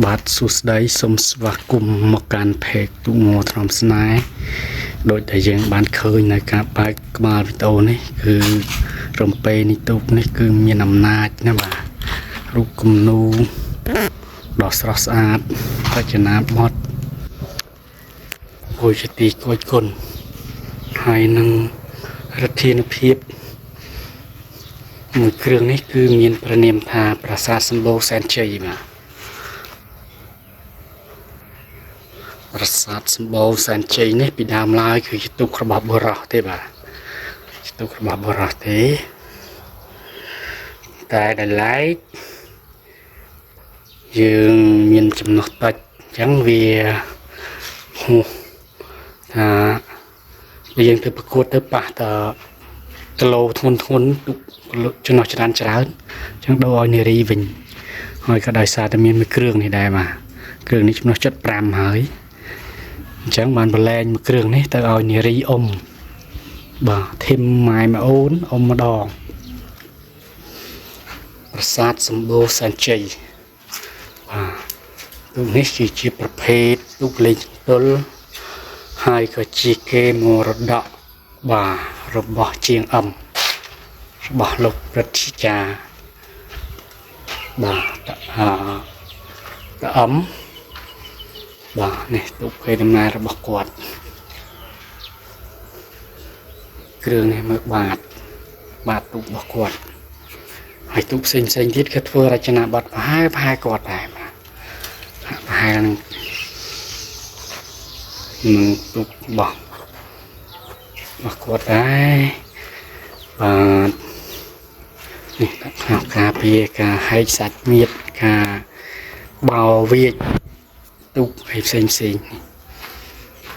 បាទសួស្តីសូមស្វាគមន៍មកកាន់ page ទូងថ្នមស្នេហ៍ដោយដែលយើងបានឃើញនៅការបើកក្បាលវីដេអូនេះគឺរំពេនេះទូកនេះគឺមានអំណាចណាបាទរូបគំនូរដ៏ស្រស់ស្អាតរចនាបថគួរជាទីគយគន់ហើយនឹងឫទ្ធានុភាពមួយគ្រឿងនេះគឺមានព្រះនាមថាប្រាសាទសម្បូរសែនជ័យបាទ ប្រាសាទសម្បូរសែនជ័យនេះពីដើមឡើយគឺជាទូករបស់បុរសទេបាទជាទូករបស់បុរសទេតែដល់ឡែកយើងមានចំណុះតិចអញ្ចឹងវាហួសថាបើយើងទៅប្រកួតទៅប៉ះតគីឡូធ្ងន់ធ្ងន់ទូកចំណុះច្រើនច្រើនអញ្ចឹងដូរឲ្យនារីវិញហើយក៏ដោយសារតែមានមួយគ្រឿងនេះដែរបាទគ្រឿងនេះចំណុះ75ហើយ អញ្ចឹងបានប្រឡែងមួយគ្រឿងនេះទៅឲ្យនារីអ៊ំបាទធីមម៉ែម៉អូនអ៊ំម្ដងប្រាសាទសម្បូរសែនជ័យបាទទូកនេះគឺជាប្រភេទទូកលេងចន្ទល់ហើយក៏ជាគេមរតកបាទរបស់ជាងអឹមរបស់លោកព្រឹទ្ធាចារ្យបាទតអតអឹមបាទនេះទូកគេដំណើររបស់គាត់គ្រឿងនេះមើលបាទបាទទូករបស់គាត់ហើយទូកផ្សេងផ្សេងទៀតក៏ធ្វើរចនាបថប្រហែលប្រហែលគាត់ដែរបាទប្រហែលនឹងនឹងទូករបស់របស់គាត់ដែរបាទនេះដាក់ក្នុងការពារការហែកសាច់មៀតការបោវាចទូកអីផ្សេងផ្សេងនេះ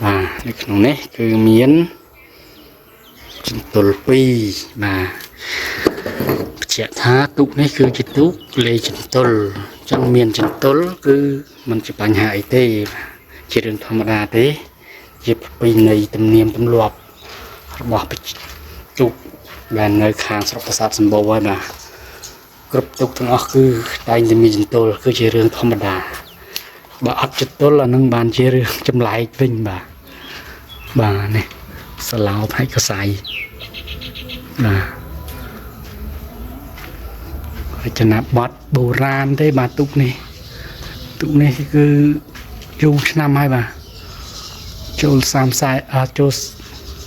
បាទនៅក្នុងនេះគឺមានចន្ទល់2បាទបញ្ជាក់ថាទូកនេះគឺជាទូកលេចន្ទល់អញ្ចឹងមានចន្ទល់គឺมันជាបញ្ហាអីទេបាទជារឿងធម្មតាទេ ជាប្រពៃណីទំនៀមទម្លាប់របស់ប្រជាទូកដែលនៅខាងស្រុកប្រាសាទសម្បូរហើយបាទគ្រប់ទូកទាំងអស់គឺតែងតែមានចន្ទល់គឺជារឿងធម្មតាបើអត់ចន្ទល់អានឹងបានជារឿងចម្លែកវិញបាទបាទនេះសឡោផ្នែកកសៃបាទរចនាបថបុរាណទេបាទទូកនេះទូកនេះគឺយូរឆ្នាំហើយបាទ ចូល30 40អ่าចូល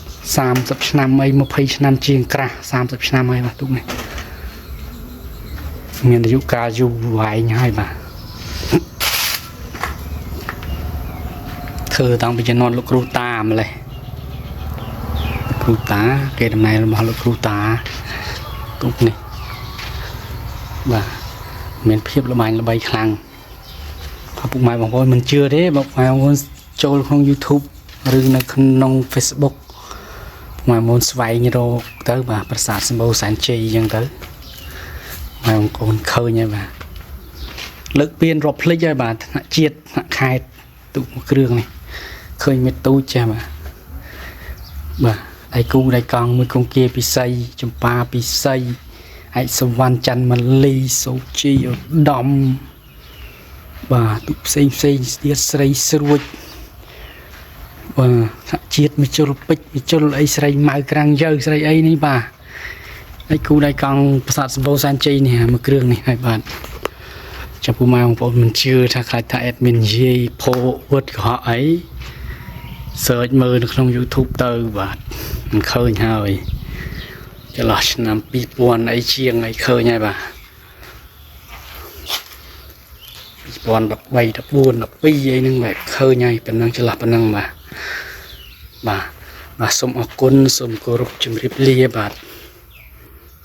30ឆ្នាំអី20ឆ្នាំជាងក្រាស់30ឆ្នាំហើយបាទទូកនេះមានអាយុកាលយូរវែងហើយបាទធ្វើតាំងពីជំនាន់លោកគ្រូតាម្លេះលោកគ្រូតាគេតំណែងរបស់លោកគ្រូតាទូកនេះបាទមានភាពល្បាញល្បីខ្លាំងហើយពុកម៉ែបងប្អូនមិនជឿទេបងប្អូនចូលក្នុង YouTube ឬនៅក្នុង Facebook ម៉ែមុនស្វែងរកទៅបាទប្រាសាទសម្បូរសែនជ័យអញ្ចឹងទៅម៉ែបងប្អូនឃើញហើយបាទលើកពៀនរាប់ភ្លេចហើយបាទថ្នាក់ជាតិថ្នាក់ខេត្តទូកមួយគ្រឿងនេះឃើញមេទូចចេះបាទបាទដៃគូដៃកង់មួយគង្គាពិសីចម្ប៉ាពិសីឯកសវណ្ណច័ន្ទមលីសូជីឧត្តមបាទទូកផ្សេងផ្សេងទៀតស្រីស្រួច បាទថ្នាក់ជាតិមជុលពេជ្រមជុលអីស្រីម៉ៅក្រាំងយើស្រីអីនេះបាទដៃគូដៃកង់ប្រាសាទសម្បូរសែនជ័យនេះមួយគ្រឿងនេះហើយបាទចំពោះម៉ែបងប្អូនមិនជឿថាខ្លាចថា admin និយាយផោវឹតកុហកអី search មើលនៅក្នុង YouTube ទៅបាទមិនឃើញហើយចន្លោះឆ្នាំ2000អីជាងអីឃើញហើយបាទ2013 14 12អីហ្នឹងបែបឃើញហើយប៉ុណ្ណឹងចន្លោះប៉ុណ្ណឹងបាទបាទបាទសូមអរគុណសូមគោរពជម្រាបលាបាទ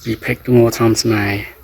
ពី page ងថ្នមស្នេហ៍